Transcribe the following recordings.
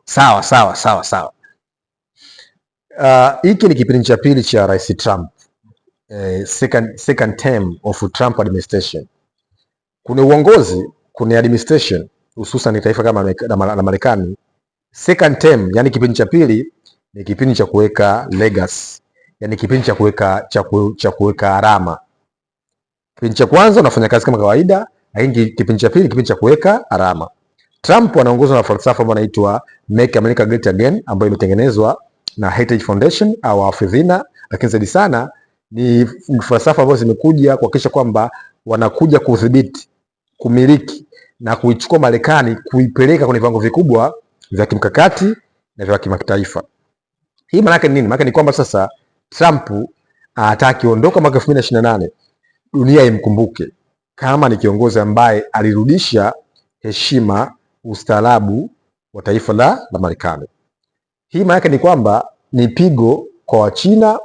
Sawa sawa sawa sawa. Hiki ni kipindi cha pili cha Rais Trump. Second term of Trump administration. Kuna uongozi, kuna administration hususan taifa kama la Marekani. Second term, yani kipindi cha pili ni kipindi cha kuweka legacy, yani kipindi cha kuweka alama. Kipindi cha kwanza unafanya kazi kama kawaida, lakini kipindi cha pili kipindi cha kuweka alama. Trump anaongozwa na falsafa ambayo inaitwa Make America Great Again ambayo imetengenezwa na Heritage Foundation au wafidhina, lakini zaidi sana ni falsafa ambazo zimekuja kuhakikisha kwamba wanakuja kudhibiti, kumiliki na kuichukua Marekani kuipeleka kwenye viwango vikubwa vya kimkakati na vya kimataifa. Hii maana yake ni nini? Maana ni kwamba sasa Trump atakiondoka mwaka 2028 dunia imkumbuke kama ni kiongozi ambaye alirudisha heshima, ustaarabu wa taifa la Marekani. Hii maana yake ni kwamba ni pigo kwa Wachina,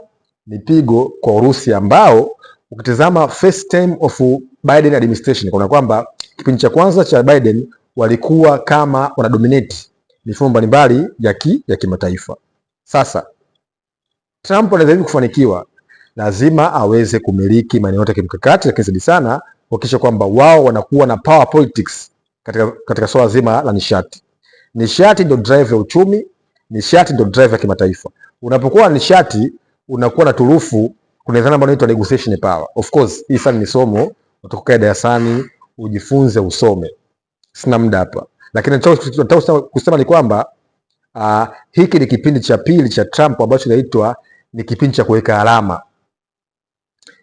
ni pigo kwa Urusi ambao ukitazama first term of Biden administration, kuna kwamba kipindi cha kwanza cha Biden walikuwa kama wanadominate mifumo mbalimbali ya kimataifa. Sasa Trump anaweza kufanikiwa, lazima aweze kumiliki maeneo yote ya kimkakati, lakini zaidi sana kuhakikisha kwamba wao wanakuwa na power politics katika swala zima la nishati. Nishati ndio drive ya uchumi, nishati ndio drive ya kimataifa. Unapokuwa na nishati unakuwa na turufu, kuna dhana ambayo inaitwa negotiation power. Of course, hii sana ni somo utakokaa darasani ujifunze usome. Sina muda hapa. Lakini nataka kusema ni kwamba hiki ni kipindi cha pili cha Trump ambacho kinaitwa ni kipindi cha kuweka alama.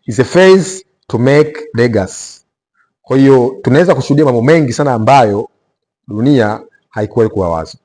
It's a phase to make legacy. Kwa hiyo tunaweza kushuhudia mambo mengi sana ambayo dunia haikuwahi kuwawaza.